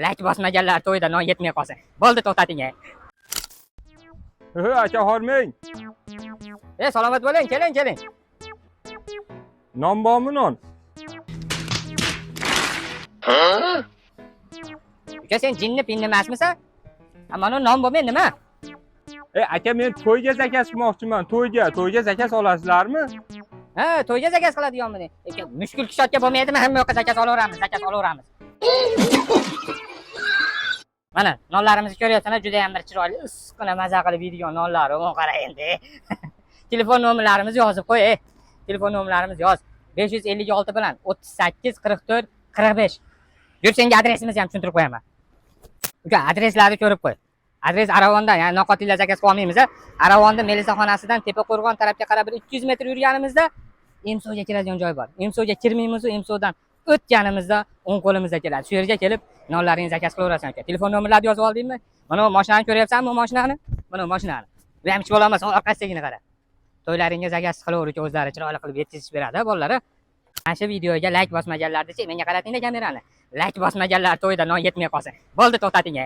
Layk bosmaganlar to'yda non yetmay qolsin. Bo'ldi, to'xtating. He, aka, hormang. E, salomat bo'ling, keling, keling. Non bormi, non? Uka, sen jinni pinni emasmisan? Ha, mana non bo'lmay nima? E, aka, men to'yga zakaz qilmoqchiman, to'yga. To'yga zakaz olasizlarmi? Ha, to'yga zakaz qiladiganmi? Uka, mushkul kushatga bo'lmaydimi? Hamma yoqqa zakaz olaveramiz, zakaz olaveramiz. Mana, nonlarimizni ko'ryapsan, juda ham bir chiroyli, issiqqina maza qilib yeydigan nonlar. O'n qara endi. Telefon nomerlarimizni yozib qo'y, ey. Telefon nomerlarimizni yoz. 556 bilan 38 44 45. Yur, senga adresimizni ham tushuntirib qo'yaman. Uka, adreslarni ko'rib qo'y. Adres Aravonda, ya'ni noqotillar zakaz qilib olmaymiz. Aravonda melisaxonasidan Tepaqo'rg'on tarafga qarab bir 200 metr yurganimizda Emsoga kiradigan joy bor. Emsoga kirmaymiz, Emsodan o'tganimizda o'ng qo'limizda keladi. Shu yerga kelib nonlaringni zakaz qilaverasan, aka. Telefon nomerlarini yozib oldingmi? Mana bu mashinani ko'ryapsanmi, bu mashinani? Mana bu mashinani. Bu ham ichib ololmas, orqasidagini qara. To'ylaringga zakaz qilaver, uka, o'zlari chiroyli qilib yetkazib beradi bolalar. Mana shu videoga layk bosmaganlarni, menga qaratingda kamerani. Layk bosmaganlar to'yda non yetmay qolsin. Bo'ldi, to'xtating.